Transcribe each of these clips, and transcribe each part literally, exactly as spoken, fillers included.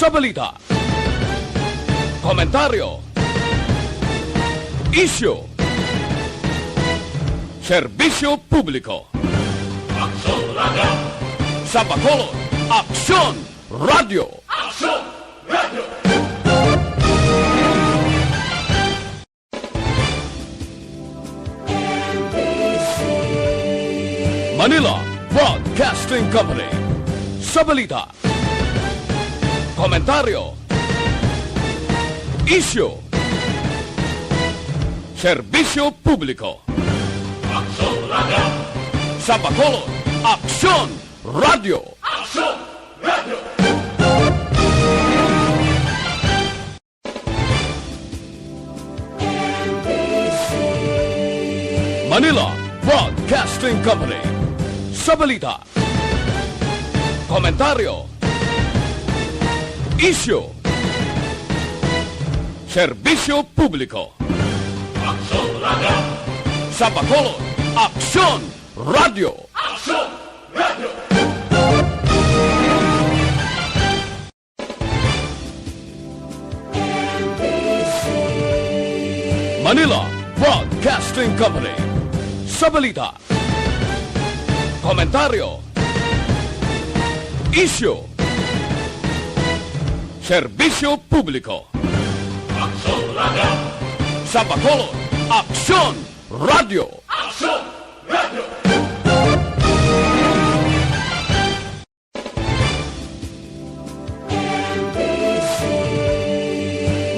Sa balita, komentaryo, isyu, serbisyo publiko. Aksyon Radio. Sa Bacolod, Aksyon Radio. Aksyon Radio. Manila Broadcasting Company. Sa balita, komentaryo, isyu, serbisyo publiko. Aksyon Radio. Sa Bacolod, Aksyon Radio. Aksyon Radio. Manila Broadcasting Company. Sa balita, komentaryo, isyu, serbisyo publiko. Aksyon Radio. Sa Bacolod, Aksyon Radio. Aksyon Radio. Manila Broadcasting Company. Sa balita, komentaryo, isyu, serbisyo publiko. Aksyon Radio. Sa Bacolod, Aksyon Radio. Aksyon Radio.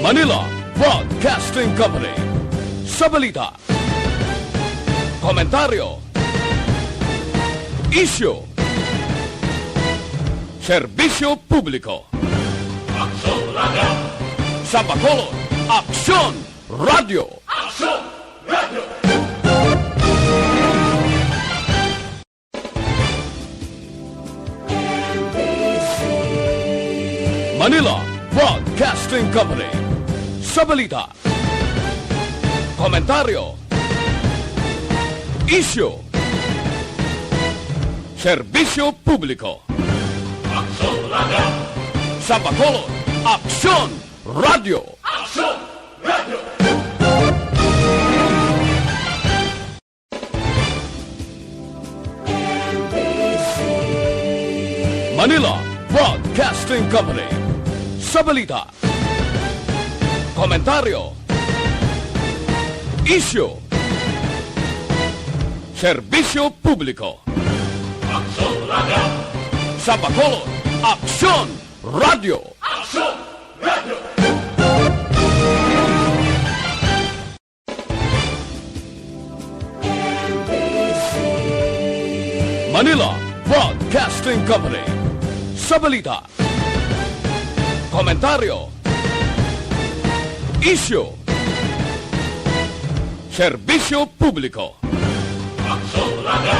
Manila Broadcasting Company. Sa balita, komentaryo, isyu, serbisyo publiko. Aksyon Radio. Sa Bacolod, Aksyon Radio. Aksyon Radio. Manila Broadcasting Company. Sa balita, komentaryo, isyu, serbisyo publiko. Aksyon Radio. Sa Bacolod, Aksyon Radio. Aksyon Radio. Manila Broadcasting Company. Sa balita, komentaryo, isyu, serbisyo publiko. Aksyon Radio. Sa Bacolod, Aksyon Radio. Aksyon Radio. Manila Broadcasting Company. Sa balita, komentaryo, isyu, serbisyo publiko. Aksyon Radio.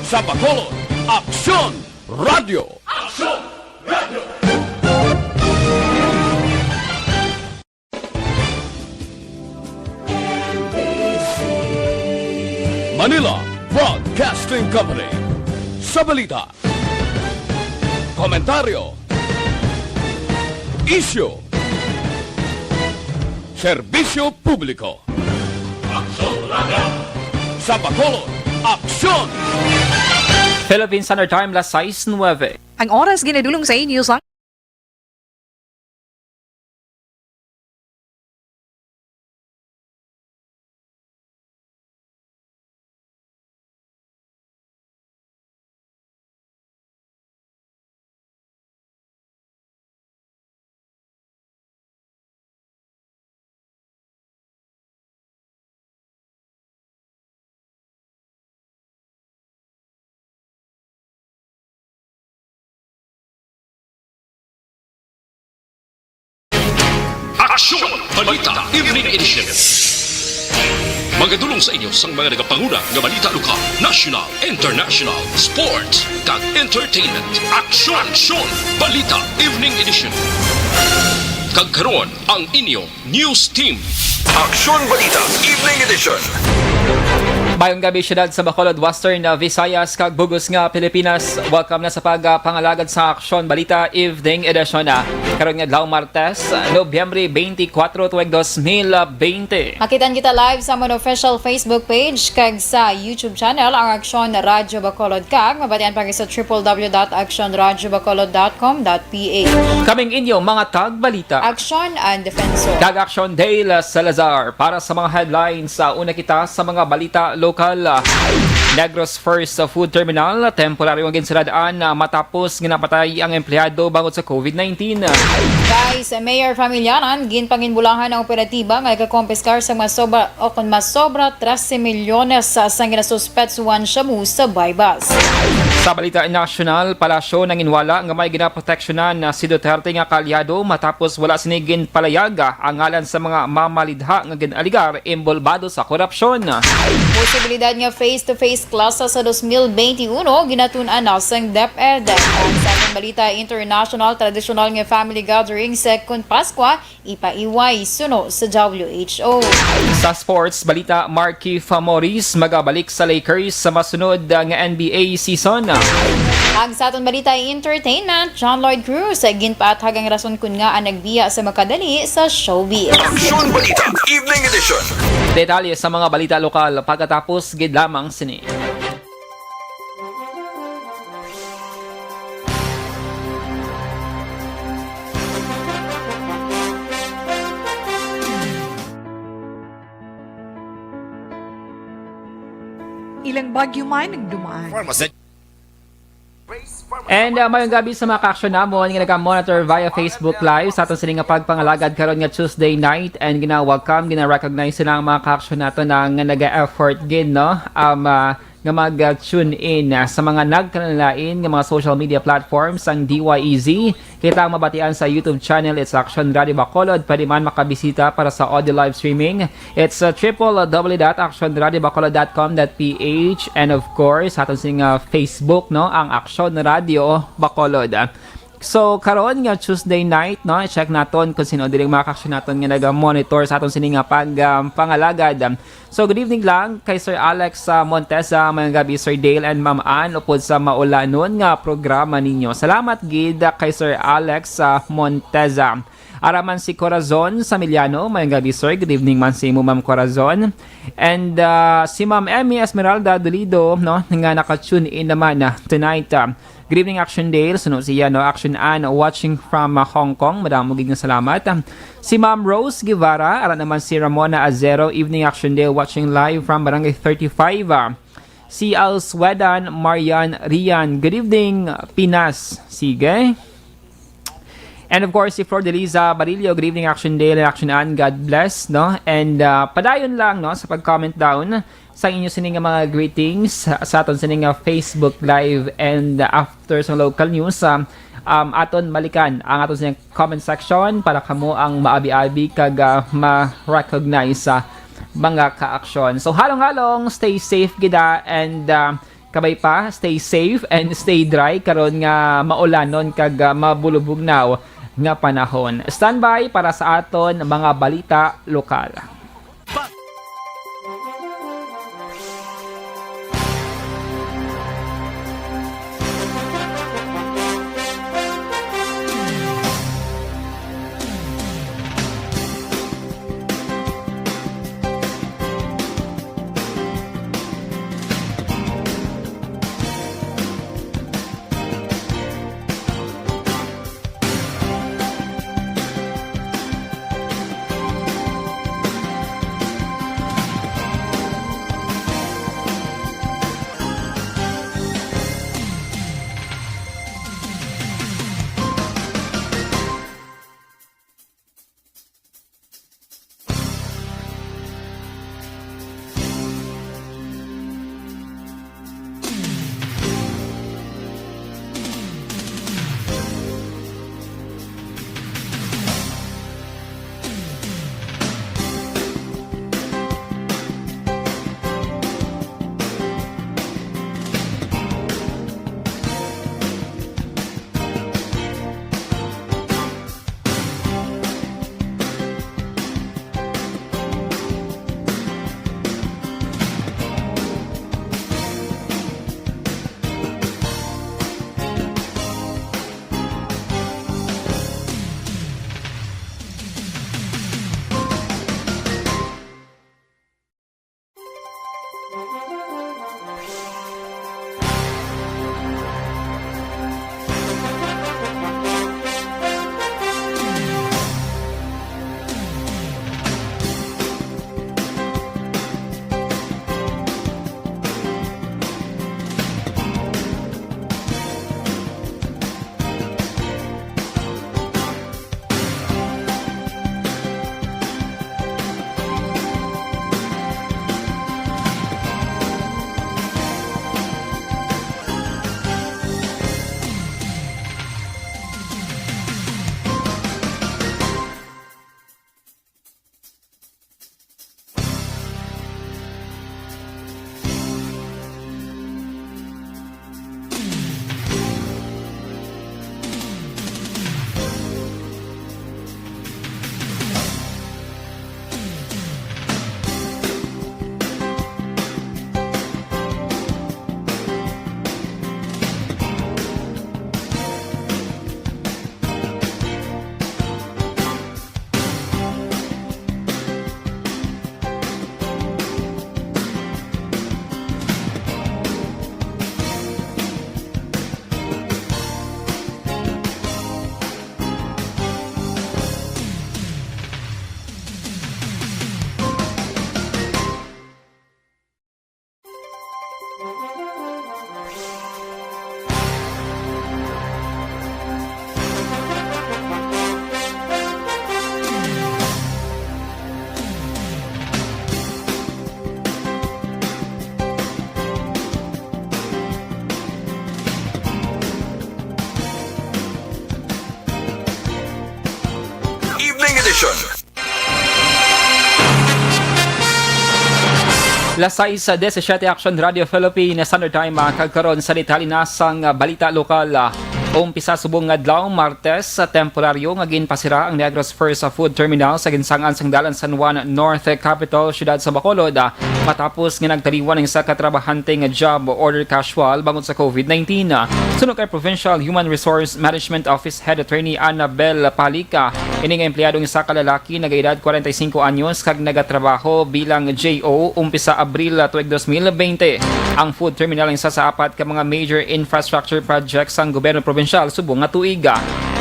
Sa Bacolod, Aksyon Radio. Aksyon Radio. Manila Broadcasting Company. Sa balita, komentaryo, isyu, serbisyo publiko. Aksyon Radio. Sa Bacolod, Aksyon! Philippine Standard Time, las sais nuebe. Ang oras ginadulong sa inyo sa Aksyon! Balita Evening Edition. Magadulong sa inyo sang mga nagapanguna nga balita lokal, national, international, sports, kag entertainment. Aksyon! Aksyon! Balita Evening Edition. Kag karon, ang inyo news team. Aksyon Balita Evening Edition. Mayong gabi, siyudad sa Bacolod, Western, uh, Visayas, kag bug-os nga Pilipinas. Welcome na sa pag, uh, pangalagad sa Aksyon Balita Evening Edition, uh, karon nga adlaw, Martes, Nobyembre twenty-four, tuig dos mil bente. Makitaan kita live sa amon official Facebook page kag sa YouTube channel, ang Aksyon Radyo Bacolod, kag mabatian pa sa triple W dot aksyon radyo bacolod dot com dot P H. Kaming inyo mga tagbalita. Aksyon and Defensor. Kag Aksyon Dale Salazar. Para sa mga headlines, sa una kita sa mga balita lokal. Negros First Food Terminal, temporaryo ang ginsarad-an, ah, matapos nga napatay ang empleyado bangod sa COVID nineteen. Vice Mayor Famillanan, ginpanginbulahan ang operatiba nga ikakompiskar sa masobra o kon masobra trese milyones sa, sa ginasuspetsuhan shabu sa buy-bust. Sa balita nasyonal, palasyo nanginwala nga may ginaproteksyonan na si Duterte nga kaalyado matapos wala sini ginpalayag ang ngalan sa mga mamalidha nga gin-aligar inbolbado sa korupsyon. Posibilidad nga face-to-face klase sa dos mil benti uno ginatun-an na sang DepEd. Ang sa atong balita international, tradisyonal nga family gathering sa kon Paskwa ipaiway suno sa W H O. Sa sports balita, Markieff Morris magabalik sa Lakers sa masunod, uh, nga N B A season. Ang sa aton balita entertainment, John Lloyd Cruz, ginpaathag ang rason kun ngaa nagbiya sa makadali sa showbiz. Aksyon Balita, Evening Edition. Detalye sa mga balita lokal pagkatapos gid lamang sini. Ilang bagyo man ang dumaan. And, uh, mayong gabi sa mga kaaksyon namon nga naga-monitor via Facebook Live sa aton sini nga pagpangalagad karon nga Tuesday night, and gina-welcome, gina-recognize sila ang mga kaaksyon nato na nga naga-effort gid, no? Um, uh, nga mag-tune in, ah, sa mga nagkalain-lain nga mga social media platforms sang D Y E Z. Kita ang mabatian sa YouTube channel, it's Aksyon Radyo Bacolod. Pwede man makabisita para sa audio live streaming. It's, ah, triple W dot aksyon radyo bacolod dot com dot P H. And of course, sa aton sing, ah, Facebook, no, ang Aksyon Radyo Bacolod. So, karon nga Tuesday night, no, i-check naton kung sino diri mga kaaksyon naton nga naga-monitor sa aton sini nga pag, um, pangalagad. So, good evening lang kay Sir Alex, ah, Monteza. Mayong gabi, Sir Dale and Ma'am Ann, upod sa maulanon nga programa ninyo. Salamat gid, ah, kay Sir Alex, ah, Monteza. Ara man si Corazon Samiliano. Mayong gabi, sir. Good evening man sa imo, Ma'am Corazon. And, ah, si Ma'am Emmy Esmeralda Dolido, no, nga naka-tune in naman, ah, tonight, ah. Good evening, Action Dale. Suno siya, no? Action Ann, watching from, uh, Hong Kong. Madamo gid nga salamat. Si Ma'am Rose Guevara, ara naman si Ramona Azero. Evening, Action Dale, watching live from Barangay thirty-five. Ah, si Alswedan Marian Rian. Good evening, Pinas. Sige. And of course, si Flor Deliza Barillo. Good evening, Action Dale and Action Ann. God bless, no? And, uh, padayon lang, no, sa pag-comment down sa inyo sini nga mga greetings sa aton sini nga Facebook Live. And, uh, after sa local news, um, um, aton balikan ang aton sini comment section para kamo ang maabi-abi kag, uh, ma-recognize sa mga kaaksyon. So, halong-halong, stay safe gid, ah, and, uh, kabay pa, stay safe and stay dry karon nga maulanon kag, ah, mabulubugnaw nga panahon. Standby para sa aton mga balita lokal. Edition. Las sais diecisiete, Action Radio Philippines Standard Time, ah, kag karon sa detalye na sang, ah, balita lokal, ah. Umpisa subong nga adlaw, Martes, sa temporaryo nga ginpasira ang Negros First, ah, Food Terminal sa ginsangan sang Dalan San Juan North, eh, Capital, siyudad sa Bacolod, ah, matapos nga nagtaliwan ang isa ka trabahante nga job order casual bangod sa covid nineteen. Ah, suno kay Provincial Human Resource Management Office Head Attorney Annabel Palica, ini nga empleyado nga isa ka lalaki, nagaedad kwarenta y singko anyos kag nagatrabaho bilang J O umpisa Abril, ah, tuig dos mil bente. Ang food terminal ang isa sa apat ka mga major infrastructure projects sang gobyerno probinsyal subong nga tuig.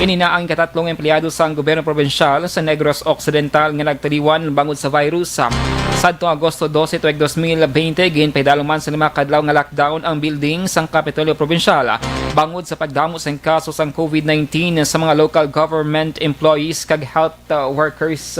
Ini na ang ikatatlong empleyado sang gobyerno probinsyal sa Negros Occidental nga nagtaliwan bangod sa virus. Sadto Agosto dose, tuig dos mil bente, ginpahidaluman sa lima ka adlaw nga lockdown ang building sang Kapitolyo Probinsyal bangod sa pagdamo sang kaso sang covid nineteen sa mga local government employees kag health, uh, workers.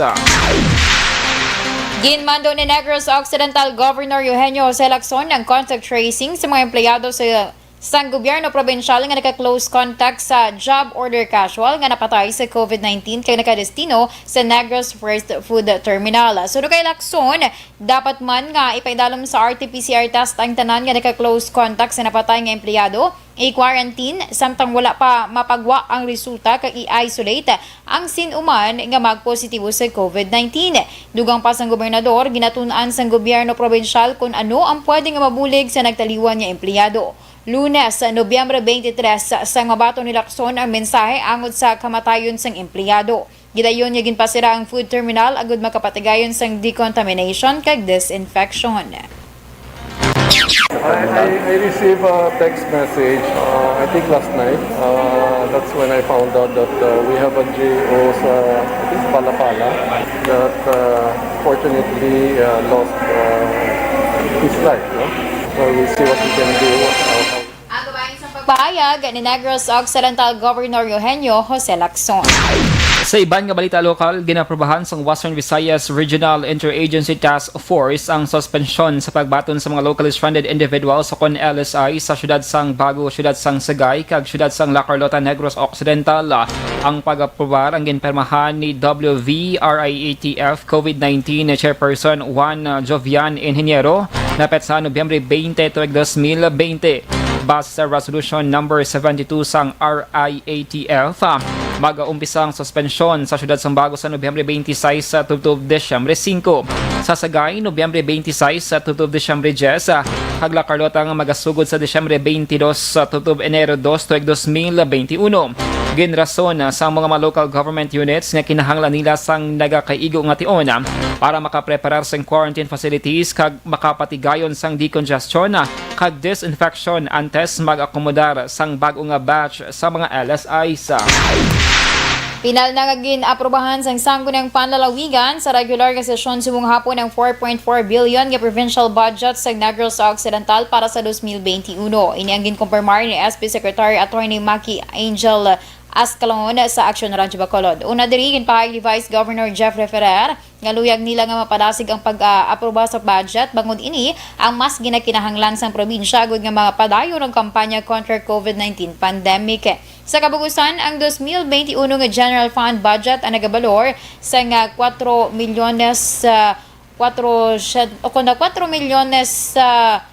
Ginmando ni Negros Occidental Governor Eugenio Jose Lacson ang contact tracing sa mga empleyado sa, sang gobyerno probinsyal nga naka-close contact sa job order casual nga napatay sa covid nineteen kag nakadestino sa Negros First Food Terminal. Suno kay Lacson, dapat man nga ipaidalom sa R T P C R test ang tanan nga naka-close contact sa napatay nga empleyado, i-quarantine samtang wala pa mapagwa ang resulta, kag i-isolate ang sin-uman nga magpositibo sa covid nineteen. Dugang pa sang gobernador, ginatun-an sang gobyerno probinsyal kon ano ang pwede nga mabulig sa nagtaliwan nga empleyado. Lunes, Nobyembre twenty-three, sang mabaton ni Lacson ang mensahe angod sa kamatayon sang empleyado. Gidayon nga ginpasira ang food terminal agud makapatigayon sang decontamination kag disinfection. I, I, I received a text message, uh, I think last night. Uh, that's when I found out that, uh, we have a J O sa, I think, Palapala that, uh, fortunately, uh, lost, uh, his life, no? So we'll see what we can do. Uh, how Ang kabahin sa pagpahayag ni Negros Occidental Governor Eugenio Jose Lacson. Sa iban nga balita lokal, ginaprobahan sang Western Visayas Regional Interagency Task Force ang suspensyon sa pagbaton sa mga locally stranded individuals o kon L S I sa siyudad sang Bago, siyudad sang Sagay, kag siyudad sang La Carlota, Negros Occidental. Ang pag-aprobar ang ginpirmahan ni W V R I A T F covid nineteen Chairperson Juan, uh, Jovian Ingeniero, na petsa Nobyembre twenty, tuig dos mil bente. Base sa Resolution Number seventy-two sang R I A T F, ah, mag-aumpisa ang suspensyon sa siyudad sang Bago sa Nobyembre twenty-six sa tubtob Disyembre singko, sa Sagay, Nobyembre twenty-six sa tubtob Disyembre diyes, ah, kag La Carlota nga magasugod sa Disyembre twenty-dos sa tubtob Enero dos, tuig dos mil twenty-uno. Ginrason, ah, sang mga ma-, local government units nga kinahanglan nila sang nagakaigo nga tion, ah, para makapreparar sang quarantine facilities kag makapatigayon sang decongestion, ah, kag disinfection antes mag-akomodar sang bag-o nga batch sa mga L S Is. Pinal na nga gin-aprobahan sang Sangguniang Panlalawigan sa regular nga sesyon subong hapon ang four point four billion nga provincial budget sa Negros Occidental para sa dos mil twenty-uno. Ini ang ginkumpirmar ni S P Secretary Attorney Maki Angel Ascalon sa Action Radyo Bacolod. Una diri, ginpahayag ni Vice Governor Jeffrey Ferrer nga luyag nila nga mapadasig ang pag-aproba sa budget, bangod ini ang mas ginakinahanglan sang probinsya agud nga mapadayon ang kampanya kontra covid nineteen pandemic. Sa kabugusan, ang dos mil twenty-uno nga General Fund budget ang nagabalor sa nga kuwatro milyones, ah, kuwatro siyat-, o kon na kuwatro milyones, ah,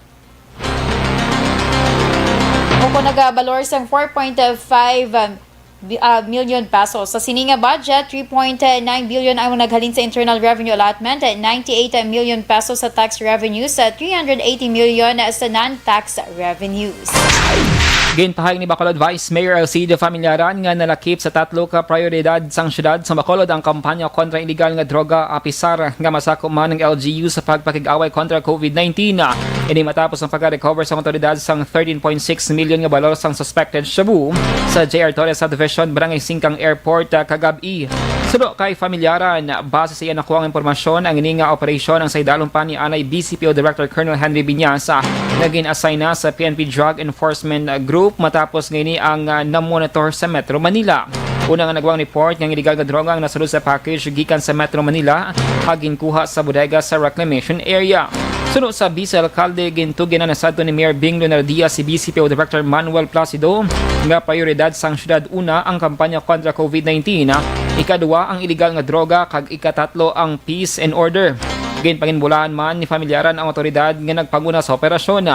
o kon nagabalor sang four point five, um, bi-, ah, million pesos. Sa sini nga budget, three point nine billion ang naghalin sa internal revenue allotment, ninety-eight million pesos sa tax revenues, sa three hundred eighty million sa non-tax revenues. Ginpahayag ni Bacolod Vice Mayor Alcido Familiaran nga nalakip sa tatlo ka prioridad sang siyudad sa Bacolod ang kampanya kontra iligal nga droga, apisar nga masakop man ang L G U sa pagpakig-away kontra covid nineteen. Ini matapos ang pagka-recover sang awtoridad sang thirteen point six million nga balor sang suspected shabu sa J R Torres Subdivision, Barangay Singkang Airport, ah, kagab-i. Suno kay Familiaran, base sa iya nakuha nga impormasyon, ang ini nga operasyon ang sa idalom pa ni anay B C P O Director Colonel Henry Biñas, ah, nga gin-assign na sa P N P Drug Enforcement Group matapos nga ini ang, ah, namonitor sa Metro Manila. Una nga nagwa ang report nga ang iligal nga droga ang nasulod sa package gikan sa Metro Manila, kag ginkuha sa bodega sa reclamation area. Suno sa Vice Alcalde, gintugyan na sadto ni Mayor Bing Leonardia si V C P O Director Manuel Placido nga prioridad sang syudad una ang kampanya kontra COVID nineteen, ikadua ang iligal nga droga, kag ikatatlo ang peace and order. Ginpanginbulahan man ni pamilyaran ang awtoridad nga nagpanguna sa operasyon.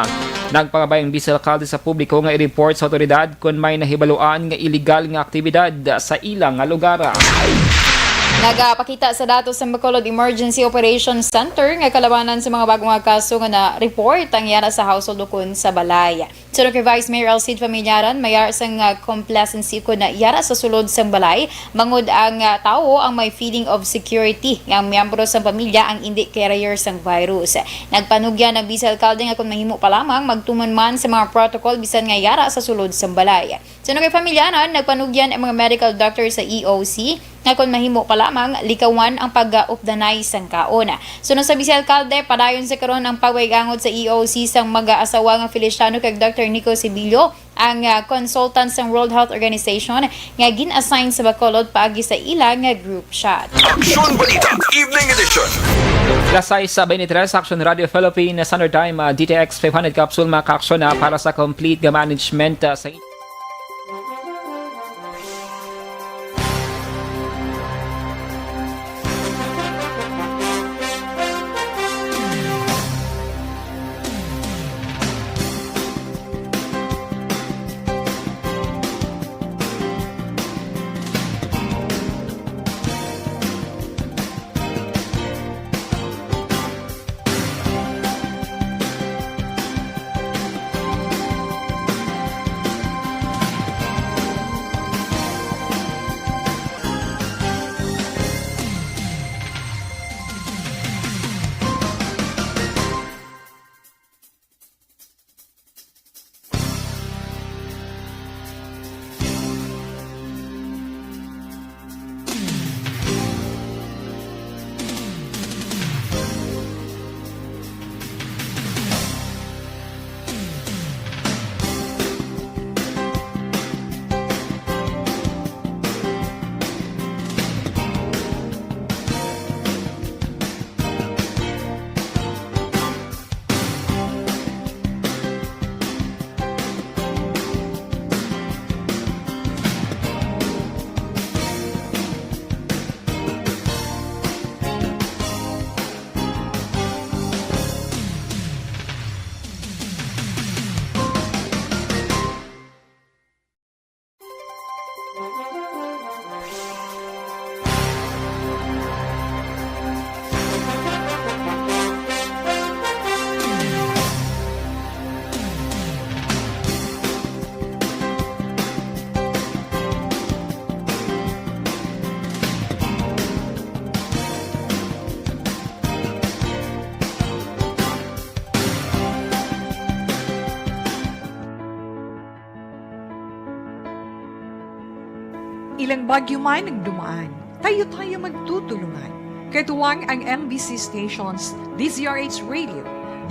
Nagpangabay ang Vice Alcalde sa publiko nga i-report sa awtoridad kon may nahibaluan nga iligal nga aktibidad sa ila nga lugar. Nagapakita sa datos sang Bacolod Emergency Operations Center nga kalabanan sa mga bag-o nga kaso nga na-report ang yara sa household ukon sa balay. Suno kay Vice Mayor Alcid Familiaran, may yara sang, ah, complacency ukon na yara sa sulod sang balay, bangod ang, ah, tawo ang may feeling of security nga ang miyembro sang pamilya ang indi carrier sang virus. Nagpanugyan ang Vice Alcalde nga kon mahimo pa lamang, magtuman man sa mga protocol bisan nga yara sa sulod sang balay. Suno kay pamilyanan, nagpanugyan ang mga medical doctor sa E O C nga kon mahimo pa lamang, likawan ang pag-updanay sang kaon. Suno sa Vice Alcalde, padayon sa karon ang pagwaygangot sa E O C sang mag-asawa nga Feliciano kag Doctor Nico Sibillo, ang, ah, consultant sang World Health Organization nga gin-assign sa Bacolod paagi sa ila nga group shot. Aksyon Balita, Evening Edition. Alas sais sa twenty-three, Action Radio Philippines, Standard Time, ah, D T X five hundred capsule, mga ka-aksyon, ah, para sa complete nga management, ah, sa Ilang bagyo man ang dumaan, tayo-tayo magtutulungan. Katuwang ang M B C stations, D Z R H Radio,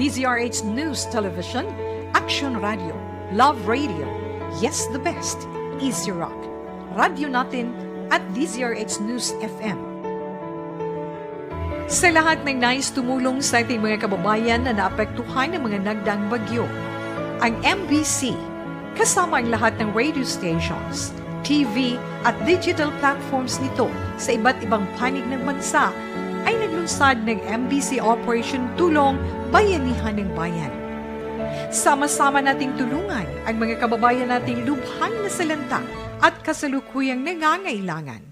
D Z R H News Television, Action Radio, Love Radio, Yes the Best, Easy Rock, Radyo Natin, at D Z R H News F M. Sa lahat ng nais tumulong sa ating mga kababayan na naapektuhan ng mga nagdaang bagyo, ang M B C, kasama ang lahat ng radio stations, T V, at digital platforms nito sa iba't ibang panig ng bansa, ay naglunsad ng M B C Operation Tulong Bayanihan ng Bayan. Sama-sama nating tulungan ang mga kababayan nating lubhang nasalanta at kasalukuyang nangangailangan.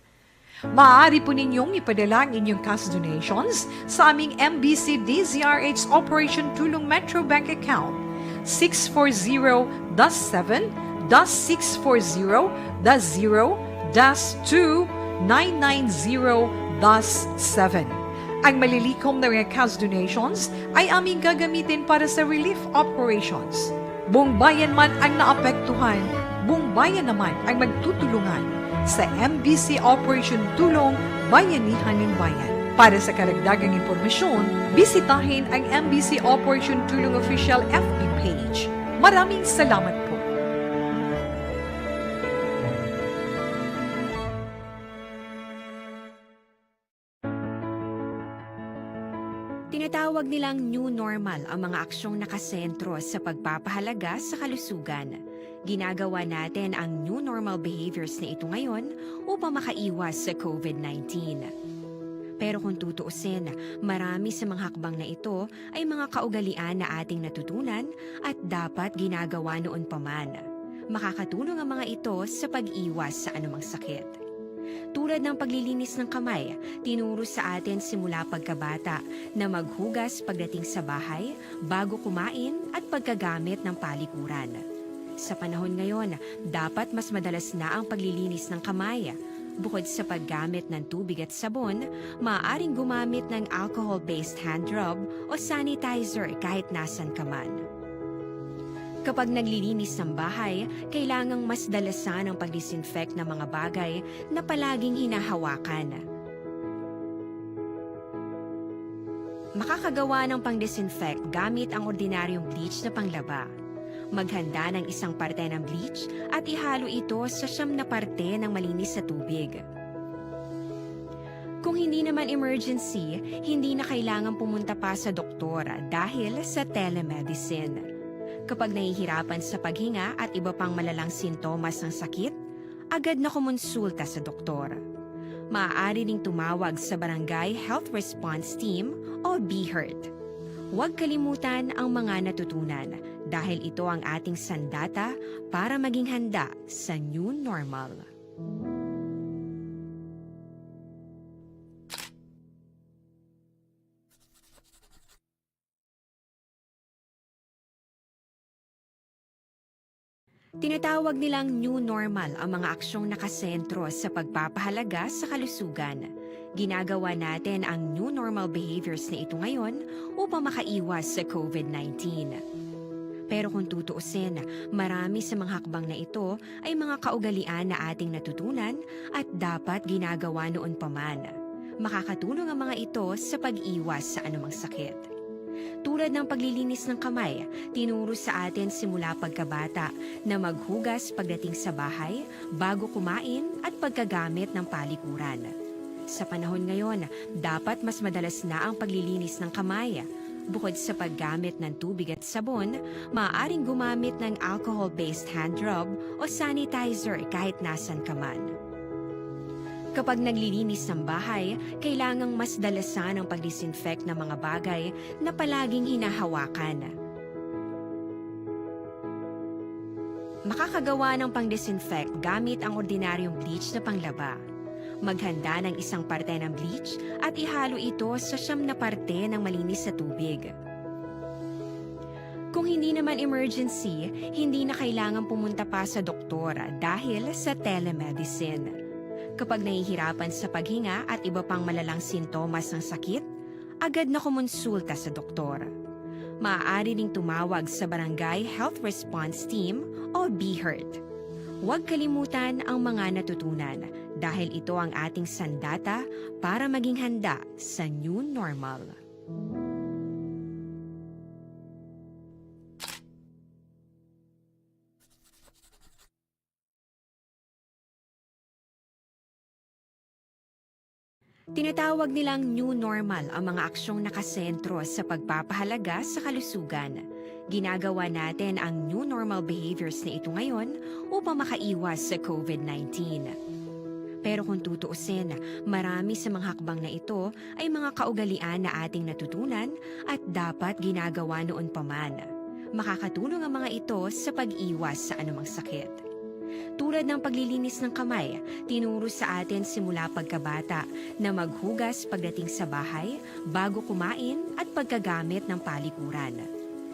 Maaari po ninyong ipadala ang inyong cash donations sa aming M B C D Z R H Operation Tulong Metro Bank Account, six four zero dash seven dash six four zero dash zero dash two nine nine zero dash seven. Ang malilikom na mga cash donations ay aming gagamitin para sa relief operations. Buong bayan man ang naapektuhan, buong bayan naman ang magtutulungan sa M B C Operation Tulong Bayanihan ng Bayan. Para sa karagdagang impormasyon, bisitahin ang M B C Operation Tulong Official F B page. Maraming salamat po. Tinatawag nilang new normal ang mga aksyong nakasentro sa pagpapahalaga sa kalusugan. Ginagawa natin ang new normal behaviors na ito ngayon upang makaiwas sa COVID nineteen. Pero kung tutuusin, marami sa mga hakbang na ito ay mga kaugalian na ating natutunan at dapat ginagawa noon pa man. Makakatulong ang mga ito sa pag-iwas sa anumang sakit. Tulad ng paglilinis ng kamay, tinuro sa atin simula pagkabata na maghugas pagdating sa bahay, bago kumain at pagkagamit ng palikuran. Sa panahon ngayon, dapat mas madalas na ang paglilinis ng kamay. Bukod sa paggamit ng tubig at sabon, maaaring gumamit ng alcohol-based hand rub o sanitizer kahit nasan ka man. Kapag naglilinis ng bahay, kailangang mas dalasan ang pag-disinfect ng mga bagay na palaging hinahawakan. Makakagawa ng pang-disinfect gamit ang ordinaryong bleach na panglaba. Maghanda ng isang parte ng bleach at ihalo ito sa siyam na parte ng malinis na tubig. Kung hindi naman emergency, hindi na kailangan pumunta pa sa doktor dahil sa telemedicine. Kapag nahihirapan sa paghinga at iba pang malalang sintomas ng sakit, agad na kumonsulta sa doktor. Maaari ring tumawag sa Barangay Health Response Team o BHERT. Huwag kalimutan ang mga natutunan dahil ito ang ating sandata para maging handa sa new normal. Tinatawag nilang new normal ang mga aksyong nakasentro sa pagpapahalaga sa kalusugan. Ginagawa natin ang new normal behaviors na ito ngayon upang makaiwas sa COVID nineteen. Pero kung tutuusin, marami sa mga hakbang na ito ay mga kaugalian na ating natutunan at dapat ginagawa noon pa man. Makakatulong ang mga ito sa pag-iwas sa anumang sakit. Tulad ng paglilinis ng kamay, tinuro sa atin simula pagkabata na maghugas pagdating sa bahay, bago kumain at pagkagamit ng palikuran. Sa panahon ngayon, dapat mas madalas na ang paglilinis ng kamay. Bukod sa paggamit ng tubig at sabon, maaaring gumamit ng alcohol-based hand rub o sanitizer kahit nasan ka man. Kapag naglilinis ng bahay, kailangang mas dalasan ang pag-disinfect ng mga bagay na palaging hinahawakan. Makakagawa ng pang-disinfect gamit ang ordinaryong bleach na panglaba. Maghanda ng isang parte ng bleach at ihalo ito sa siyam na parte ng malinis na tubig. Kung hindi naman emergency, hindi na kailangan pumunta pa sa doktor dahil sa telemedicine. Kapag nahihirapan sa paghinga at iba pang malalang sintomas ng sakit, agad na kumonsulta sa doktor. Maaari ring tumawag sa Barangay Health Response Team o BHERT. Huwag kalimutan ang mga natutunan dahil ito ang ating sandata para maging handa sa new normal. Tinatawag nilang new normal ang mga aksyong nakasentro sa pagpapahalaga sa kalusugan. Ginagawa natin ang new normal behaviors na ito ngayon upang makaiwas sa COVID nineteen. Pero kung tutuusin, marami sa mga hakbang na ito ay mga kaugalian na ating natutunan at dapat ginagawa noon pa man. Makakatulong ang mga ito sa pag-iwas sa anumang sakit. Tulad ng paglilinis ng kamay, tinuro sa atin simula pagkabata na maghugas pagdating sa bahay, bago kumain at pagkagamit ng palikuran.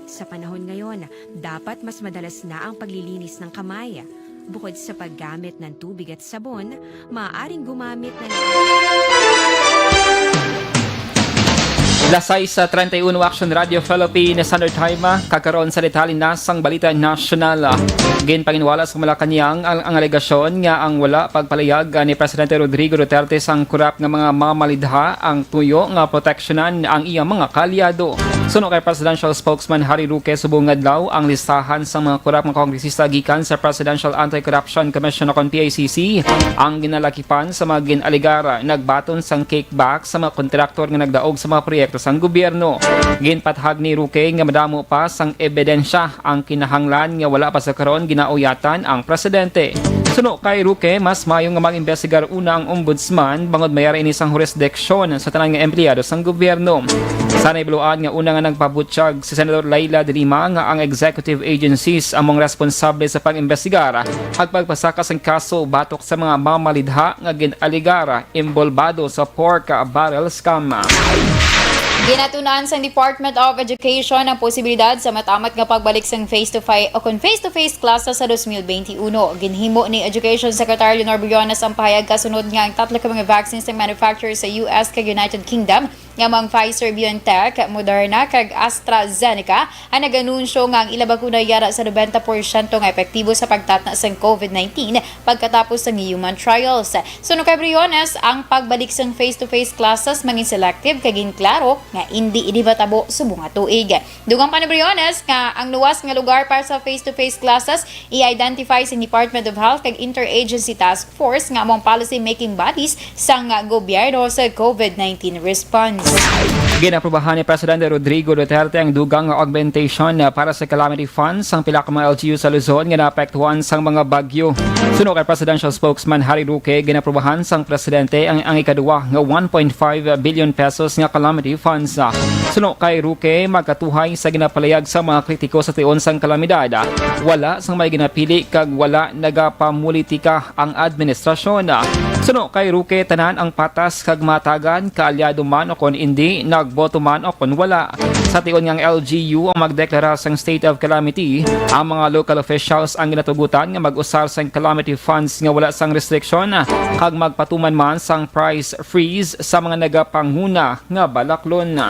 Sa panahon ngayon, dapat mas madalas na ang paglilinis ng kamay. Bukod sa paggamit ng tubig at sabon, maaaring gumamit ng Las sais treinta y uno, Action Radio Philippines, Sandro Taima, kakaron sa detalye na sang balita nasyonal. Ginpanginwala sa Malacañang ang, ang alegasyon nga ang wala pagpalayag ni Presidente Rodrigo Duterte sang korap nga mga mamalidha ang tuyo nga proteksyonan ang iyang mga kaalyado. Suno kay Presidential Spokesman Harry Roque, subong nga adlaw ang listahan sa mga korap nga kongresista gikan sa Presidential Anti-Corruption Commission o kon P A C C ang ginalakipan sa mga gin-alegar nagbaton sang kickback sa mga kontraktor nga nagdaog sa mga proyekto sang gobyerno. Ginpatahag ni Roque nga madamo pa sang ebidensya ang kinahanglan nga wala pa sa karon ginauyatan ang presidente. Suno kay Roque, mas maayo nga mag-imbestigar una ang ombudsman bangod may ara ini sang jurisdiction sa tanan nga empleyado sang gobyerno. Sa naibaluan nga una nga nagpabutyag si Senador Leila de Lima nga ang executive agencies among responsable sa pag-imbestigar ag pagpasaka sang kaso batok sa mga mamalidha nga gin-alegar inbolbado sa pork barrel scam. Ginatun-an sang Department of Education ang posibilidad sa matamat nga pagbalik sang face-to-face o kon face-to-face classes sa dos mil benti uno. Ginhimo ni Education Secretary Leonor Briones ang pahayag kasunod nga ang tatlo ka mga vaccines nga manufacture sa U S kag United Kingdom nga mga Pfizer-BioNTech, Moderna kag AstraZeneca ang nag-anunsyo nga ang ila bakuna yara sa nobenta porsyento nga epektibo sa pagtatna sang COVID nineteen pagkatapos sang human trials. Suno kay Briones, ang pagbalik sang face-to-face classes mangin selective kag ginklaro nga indi ini matabo subong nga tuig. Dugang pa ni Briones nga ang luwas nga lugar para sa face-to-face classes i-identify sa Department of Health kag Interagency Task Force nga among policy making bodies sang gobyerno sa COVID nineteen response. Ginaprobahan ni Presidente Rodrigo Duterte ang dugang nga augmentation para sa calamity funds sang pila ka mga L G U sa Luzon nga naapektuhan sang mga bagyo. Suno kay Presidential Spokesman Harry Roque, ginaprobahan sang presidente ang, ang ikaduwa nga one point five billion pesos nga calamity funds. Suno kay Roque, magkatuhay sa ginapalayag sa mga kritiko sa tion sang kalamidad, wala sang may ginapili kag wala nagapamulitika ang administrasyon. Suno kay Roque, tanan ang patas kag matagan, kaalyado man o kon indi, nagboto man o kon wala. Sa tion nga ang L G U ang magdeklara sang state of calamity, ang mga local officials ang ginatugutan nga mag-usar sang calamity funds nga wala sang restriksyon kag magpatuman man sang price freeze sa mga nagapanguna nga balaklon.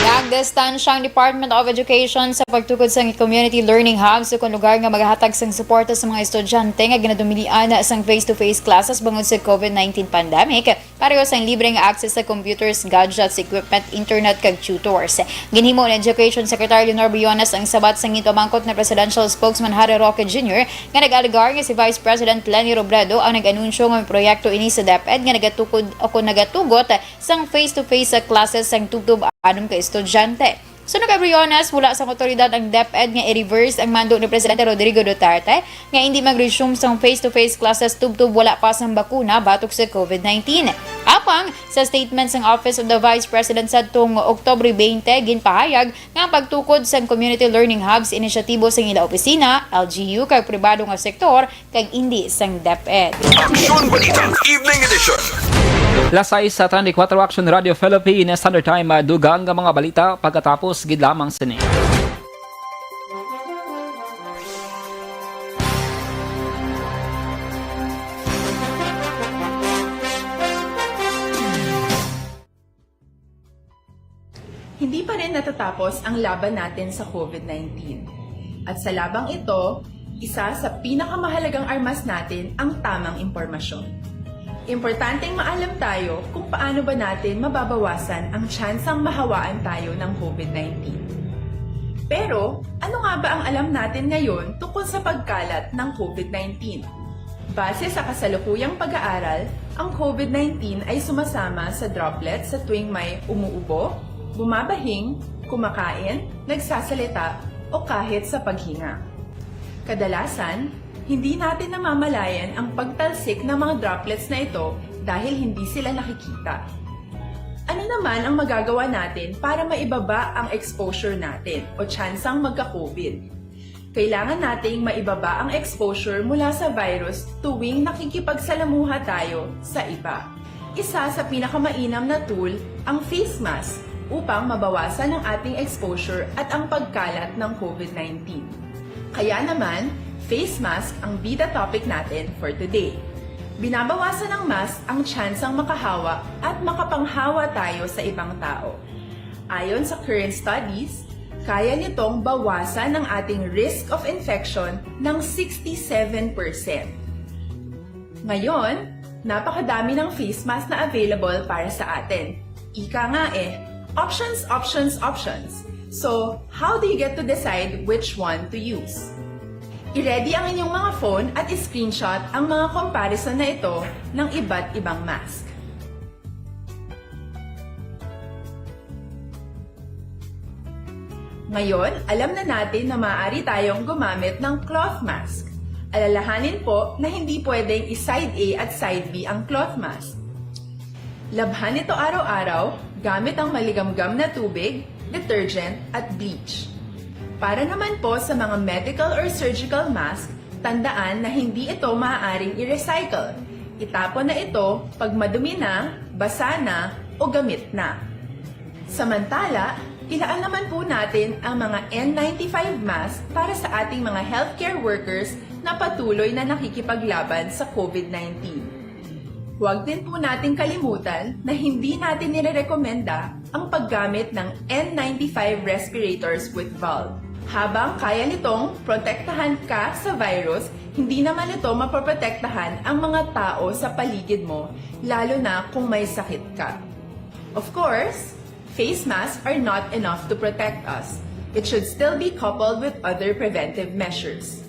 Nagdistansya ang Department of Education sa pagtukod sang community learning hubs o kon lugar nga magahatag sang suporta sa mga estudyante nga ginadumilian sang face-to-face classes bangod sa COVID nineteen pandemic, pareho sang libre nga access sa computers, gadgets, equipment, internet, kag tutors. Ginhimo ni Education Secretary Leonor Briones ang sabat sang ginpamangkot ni Presidential Spokesman Harry Roque Junior nga nag-alegar nga si Vice President Leni Robredo ang nag-anunsyo nga may proyekto ini sa DepEd nga nagatukod o kon nagatugot sang face-to-face sa classes sang tubtob anom ka estudyante. Suno kay Briones, wala sang awtoridad ang DepEd nga i-reverse ang mando ni Presidente Rodrigo Duterte nga indi mag-resume sang face-to-face classes tubtob wala pa sang bakuna batok sa COVID nineteen. Apang, sa statement sang Office of the Vice President sadtong Oktubre twenty, ginpahayag nga ang pagtukod sang community learning hubs inisyatibo sang ila opisina, L G U, kag pribado nga sektor kag indi sang DepEd. Aksyon Balita, Evening Edition. Las sais sa treinta y cuatro Action Radio Philippines Standard Time, ah, dugang nga mga balita pagkatapos gid lamang sini. Hindi pa rin natatapos ang laban natin sa COVID nineteen. At sa labang ito, isa sa pinakamahalagang armas natin ang tamang impormasyon. Importanteng maalam tayo kung paano ba natin mababawasan ang tsansang mahawaan tayo ng COVID nineteen. Pero, ano nga ba ang alam natin ngayon tungkol sa pagkalat ng COVID nineteen? Base sa kasalukuyang pag-aaral, ang COVID nineteen ay sumasama sa droplets sa tuwing may umuubo, bumabahing, kumakain, nagsasalita, o kahit sa paghinga. Kadalasan, hindi natin namamalayan ang pagtalsik ng mga droplets na ito dahil hindi sila nakikita. Ano naman ang magagawa natin para maibaba ang exposure natin o tsansang magka-COVID? Kailangan nating maibaba ang exposure mula sa virus tuwing nakikipagsalamuha tayo sa iba. Isa sa pinakamainam na tool ang face mask upang mabawasan ang ating exposure at ang pagkalat ng COVID nineteen. Kaya naman, face mask ang bida topic natin for today. Binabawasan ng mask ang tsansang makahawa at makapanghawa tayo sa ibang tao. Ayon sa current studies, kaya nitong bawasan ang ating risk of infection ng sixty-seven percent. Ngayon, napakadami ng face mask na available para sa atin. Ika nga eh, Options, options, options. So, how do you get to decide which one to use? I-ready ang inyong mga phone at i-screenshot ang mga comparison na ito ng iba't ibang mask. Ngayon, alam na natin na maaari tayong gumamit ng cloth mask. Alalahanin po na hindi pwedeng i-side A at side B ang cloth mask. Labhan ito araw-araw gamit ang maligamgam na tubig, detergent, at bleach. Para naman po sa mga medical or surgical mask, tandaan na hindi ito maaaring i-recycle. Itapon na ito pag madumi na, basa na, o gamit na. Samantala, ilaan naman po natin ang mga N ninety-five mask para sa ating mga healthcare workers na patuloy na nakikipaglaban sa COVID nineteen. Huwag din po nating kalimutan na hindi natin nirerekomenda ang paggamit ng N ninety-five respirators with valve. Habang kaya nitong protektahan ka sa virus, hindi naman ito mapoprotektahan ang mga tao sa paligid mo, lalo na kung may sakit ka. Of course, face masks are not enough to protect us. It should still be coupled with other preventive measures.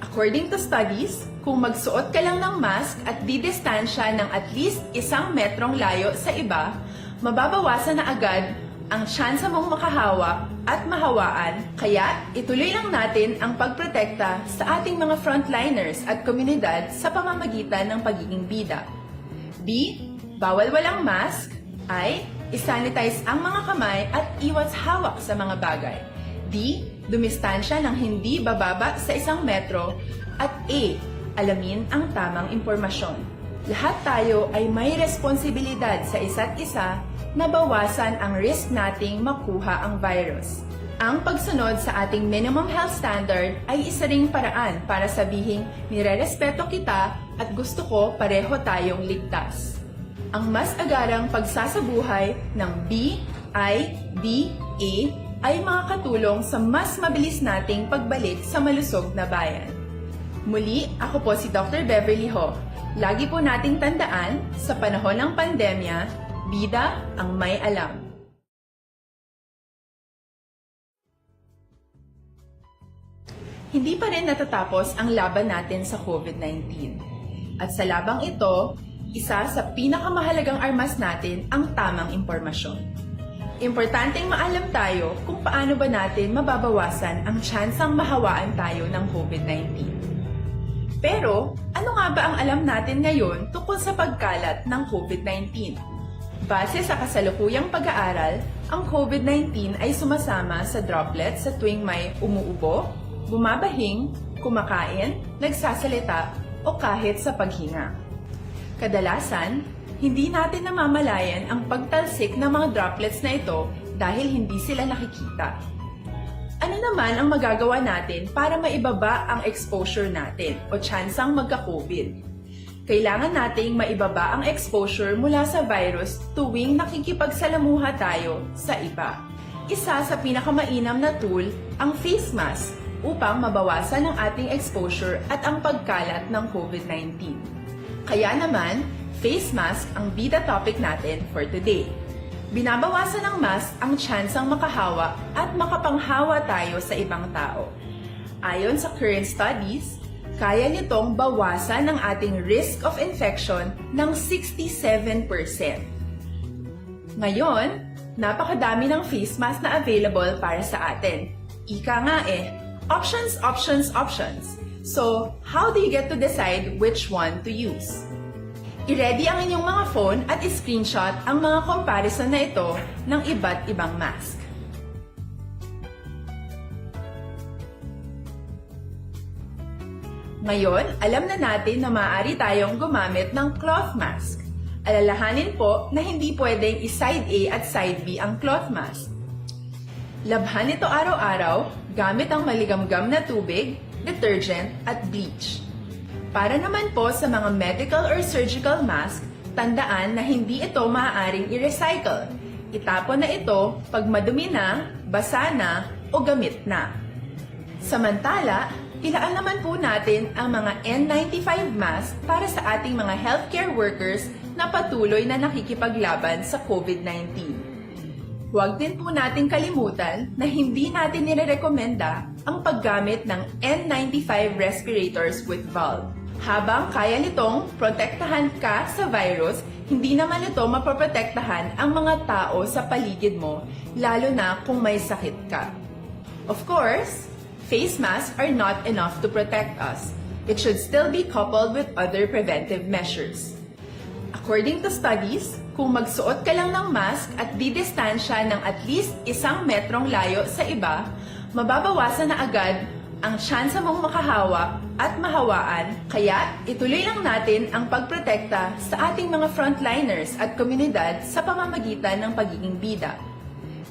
According to studies, kung magsuot ka lang ng mask at didistansya ng at least isang metrong layo sa iba, mababawasan na agad ang tsansa mong makahawa at mahawaan. Kaya, ituloy lang natin ang pagprotekta sa ating mga frontliners at komunidad sa pamamagitan ng pagiging bida. B, bawal walang mask. I, isanitize ang mga kamay at iwas hawak sa mga bagay. D, dumistansya ng hindi bababa sa isang metro. At A, alamin ang tamang impormasyon. Lahat tayo ay may responsibilidad sa isa't isa na bawasan ang risk nating makuha ang virus. Ang pagsunod sa ating minimum health standard ay isa ring paraan para sabihing nirerespeto kita at gusto ko pareho tayong ligtas. Ang mas agarang pagsasabuhay ng B I D A ay makakatulong sa mas mabilis nating pagbalik sa malusog na bayan. Muli, ako po si Doctor Beverly Ho. Lagi po nating tandaan, sa panahon ng pandemya, bida ang may alam. Hindi pa rin natatapos ang laban natin sa COVID nineteen. At sa labang ito, isa sa pinakamahalagang armas natin ang tamang impormasyon. Importanteng maalam tayo kung paano ba natin mababawasan ang tsansang mahawaan tayo ng COVID nineteen. Pero, ano nga ba ang alam natin ngayon tungkol sa pagkalat ng COVID nineteen? Base sa kasalukuyang pag-aaral, ang COVID nineteen ay sumasama sa droplets sa tuwing may umuubo, bumabahing, kumakain, nagsasalita, o kahit sa paghinga. Kadalasan, hindi natin namamalayan ang pagtalsik ng mga droplets na ito dahil hindi sila nakikita. Ano naman ang magagawa natin para maibaba ang exposure natin o tsansang magka-COVID? Kailangan nating maibaba ang exposure mula sa virus tuwing nakikipagsalamuha tayo sa iba. Isa sa pinakamainam na tool ang face mask upang mabawasan ang ating exposure at ang pagkalat ng COVID nineteen. Kaya naman, face mask ang bida topic natin for today. Binabawasan ng mask ang tsansang makahawa at makapanghawa tayo sa ibang tao. Ayon sa current studies, kaya nitong bawasan ang ating risk of infection ng sixty-seven percent. Ngayon, napakadami ng face mask na available para sa atin. Ika nga eh, options, options, options. So, how do you get to decide which one to use? I-ready ang inyong mga phone at i-screenshot ang mga comparison na ito ng iba't ibang mask. Ngayon, alam na natin na maaari tayong gumamit ng cloth mask. Alalahanin po na hindi pwedeng i-side A at side B ang cloth mask. Labhan ito araw-araw gamit ang maligamgam na tubig, detergent, at bleach. Para naman po sa mga medical or surgical mask, tandaan na hindi ito maaaring i-recycle. Itapon na ito pag madumi na, basa na, o gamit na. Samantala, ilaan naman po natin ang mga N ninety-five mask para sa ating mga healthcare workers na patuloy na nakikipaglaban sa COVID nineteen. Huwag din po nating kalimutan na hindi natin nirerekomenda ang paggamit ng N ninety-five respirators with valve. Habang kaya nitong protektahan ka sa virus, hindi naman ito mapoprotektahan ang mga tao sa paligid mo, lalo na kung may sakit ka. Of course, face masks are not enough to protect us. It should still be coupled with other preventive measures. According to studies, kung magsuot ka lang ng mask at didistansya ng at least isang metrong layo sa iba, mababawasan na agad ang tsansa mong makahawa at mahawaan, kaya ituloy lang natin ang pagprotekta sa ating mga frontliners at komunidad sa pamamagitan ng pagiging bida.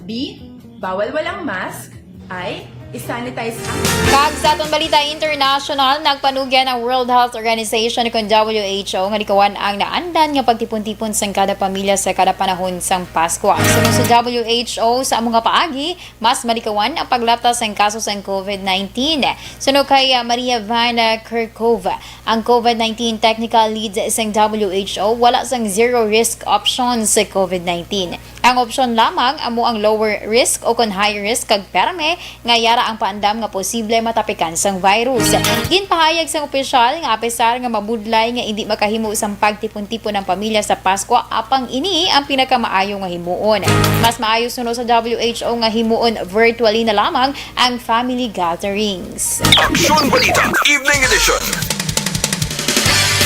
B, bawal walang mask. I, isanitize ang Kag sa aton balita international, nagpanugyan ang World Health Organization ukon W H O nga likawan ang naandan nga pagtipon-tipon sang kada pamilya sa kada panahon sang Paskwa. Suno sa W H O, sa amo nga paagi, mas malikawan ang paglapta sang kaso sang COVID nineteen. Suno kay, ah, Maria Van, ah, Kerkhove, ang COVID nineteen technical lead sang W H O, wala sang zero risk option sa COVID nineteen. Ang opsyon lamang amo ang lower risk o kon high risk kag perme nga yara ang paandam nga posible matapikan sang virus. Ginpahayag sang opisyal nga apisar nga mabudlay nga indi makahimo sang pagtipon-tipon ang pamilya sa Paskwa, apang ini ang pinakamaayo nga himuon. Mas maayo suno sa W H O nga himuon virtually na lamang ang family gatherings. Aksyon Balita Evening Edition.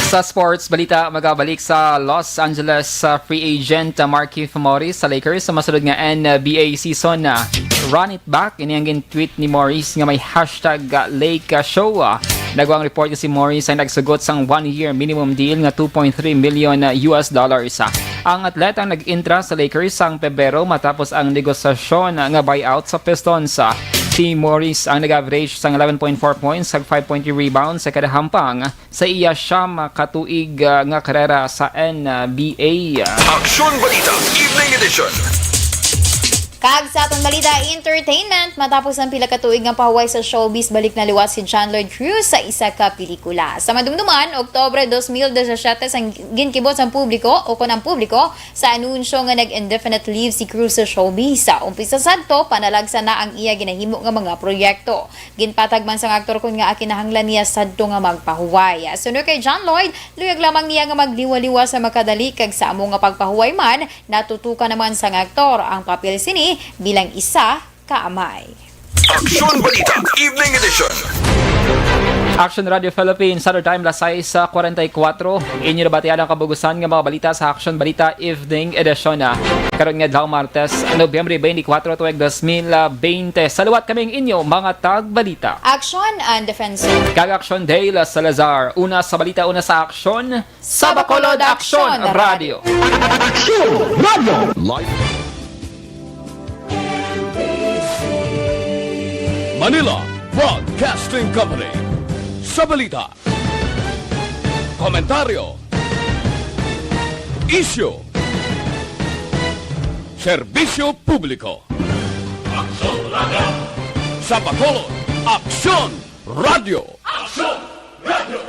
Sa sports balita, magabalik sa Los Angeles sa free agent, uh, Markieff Morris sa Lakers sa masulod nga N B A season. Uh, run it back, ini ang gin-tweet ni Morris nga may hashtag, uh, Lake, uh, Show. Uh, nagwa ang report nga si Morris ay nagsugot sang one-year minimum deal nga two point three million, uh, U S dollars. Uh, ang atleta ang nag-intra sa Lakers sang Pebrero matapos ang negosasyon, uh, nga buyout sa Pistons. Uh, si Morris ang nag-average sang eleven point four points kag five point three rebounds sa kada hampang sa iya siyam ka tuig, ah, nga karera sa N B A. Aksyon Balita Evening Edition. Kag sa aton balita, entertainment, matapos ang pila ka tuig nga pahuway sa showbiz, balik na liwat si John Lloyd Cruz sa isa ka pelikula. Sa madumduman, Oktubre dos mil disisyete, sang ginkibot sang publiko o kon ang publiko sa anunsyo nga nag-indefinite leave si Cruz sa showbiz. Sa umpisa sadto, panalagsa na ang iya ginahimo nga mga proyekto. Ginpatag man sang aktor kon ngaa kinahanglan niya sadto nga magpahuway. Suno kay John Lloyd, luyag lamang niya nga magliwaliwa sa makadali, kag sa amo nga pagpahuway man, natutukan naman sang aktor ang papel sini bilang isa ka amay. Aksyon Balita Evening Edition. Action Radio Philippines, Saturday time, las sais kwarenta y kuatro. Inyo nabatian ang kabugusan nga mga balita sa Action Balita Evening Edition, ah, karon nga adlaw, Martes, Nobyembre twenty-four, tuig dos mil bente. Sa liwat kami ang inyo mga tagbalita. Action and Defense. Kag Action Dale Salazar. Una sa balita, una sa aksyon, sa Bacolod Action Radio. Aksyon Radio. Live Manila Broadcasting Company. Sa balita, komentaryo, isyu, serbisyo publiko. Aksyon Radio. Sa Bacolod, Aksyon Radio. Aksyon Radio.